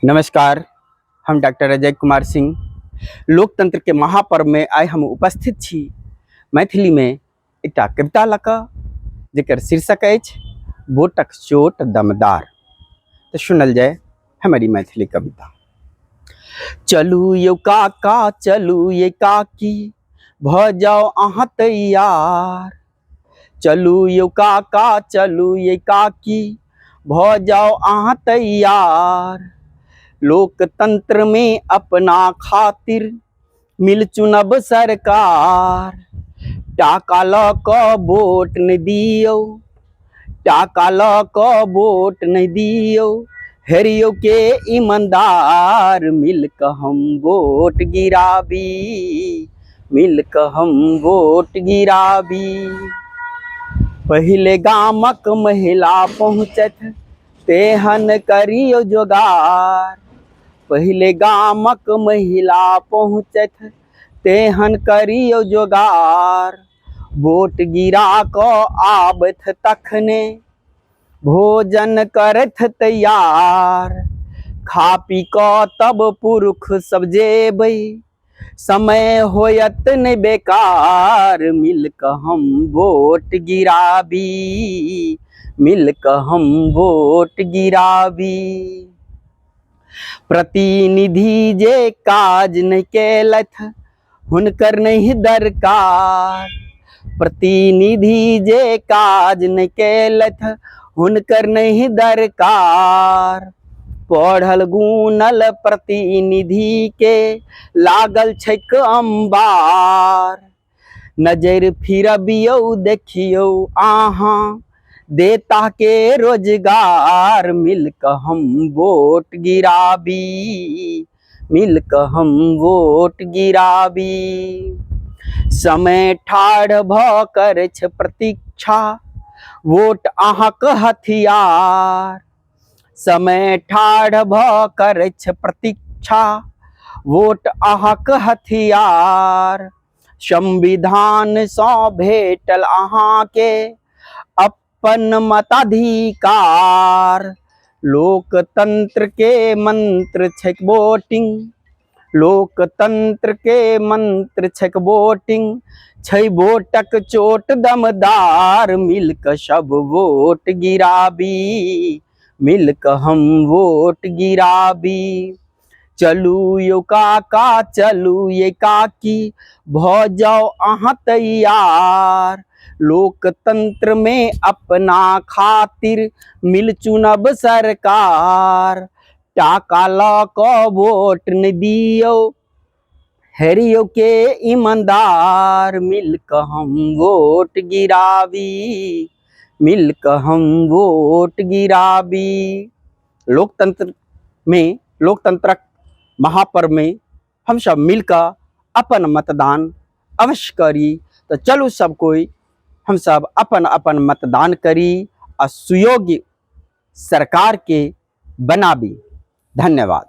नमस्कार, हम डॉक्टर अजय कुमार सिंह। लोकतंत्र के महापर्व में आइ हम उपस्थित छी मैथिली में एकटा कविता लऽ कऽ, जकर शीर्षक अछि वोटक चोट दमदार। तऽ सुनल जाय हमर ई मैथिली कविता। चलू यौ काका, चलू ये काकी, भऽ जाउ अहाँ तैयार। चलू यौ काका, चलू ये काकी, भऽ जाउ अहाँ तैयार। लोकतंत्रमे अपना खातिर मिल चुनब सरकार। टाका लऽ कऽ वोट नहि दियौ, टाका लऽ कऽ वोट नहि दियौ, हेरियौ के ईमानदार। मिल कऽ हम वोट गिराबी, मिल कऽ हम वोट गिराबी। पहिले गामक महिला पहुँचथि तेहन करियौ जोगार। पहिले गामक महिला पहुँचथि तेहन करियौ जोगार। वोट गिरा कऽ आबथि तखने भोजन करथि तैयार। खा पी कऽ तब पुरुष सब जेबै, समय होयत नहि बेकार। मिल कऽ हम वोट गिराबी, मिल कऽ हम वोट गिराबी। प्रतिनिधि जे काज नहि केलथि हुनकर नहि दरकार। प्रतिनिधि जे काज नहि केलथि हुनकर नहि दरकार। पढ़ल गुनल प्रतिनिधि के लागल छैक अम्बार। नजरि फिरबियौ देखियौ अहाँ देता के रोजगार। मिल कऽ हम वोट गिराबी, मिल कऽ हम वोट गिराबी। समय ठाढ़ भऽ करैछ प्रतीक्षा, वोट अहाँक हथियार। समय ठाढ़ भऽ करैछ प्रतीक्षा, वोट अहाँक हथियार। संविधानसँ भेटल अहाँके अपन मताधिकार। लोकतंत्र के मंत्र छैक वोटिंग, लोकतंत्र के मंत्र छैक वोटिंग। छै वोटक चोट दमदार, मिल कऽ सब वोट गिराबी, मिल कऽ हम वोट गिराबी। चलू यौ काका, चलू ये काकी, भऽ जाउ अहाँ तैयार। लोकतंत्र में अपना खातिर मिल चुनब सरकार। टाका लऽ कऽ वोट नहि दियौ, हेरियौ के ईमानदार। मिल कऽ हम वोट गिराबी, मिल कऽ हम वोट गिराबी। लोकतंत्र में, लोकतंत्रक महापर्व में हमसब मिल कऽ अपन मतदान अवश्य करी। तऽ चलू सब कोइ हमसब अपन अपन मतदान करी आ सुयोग्य सरकारके बनाबी। धन्यवाद।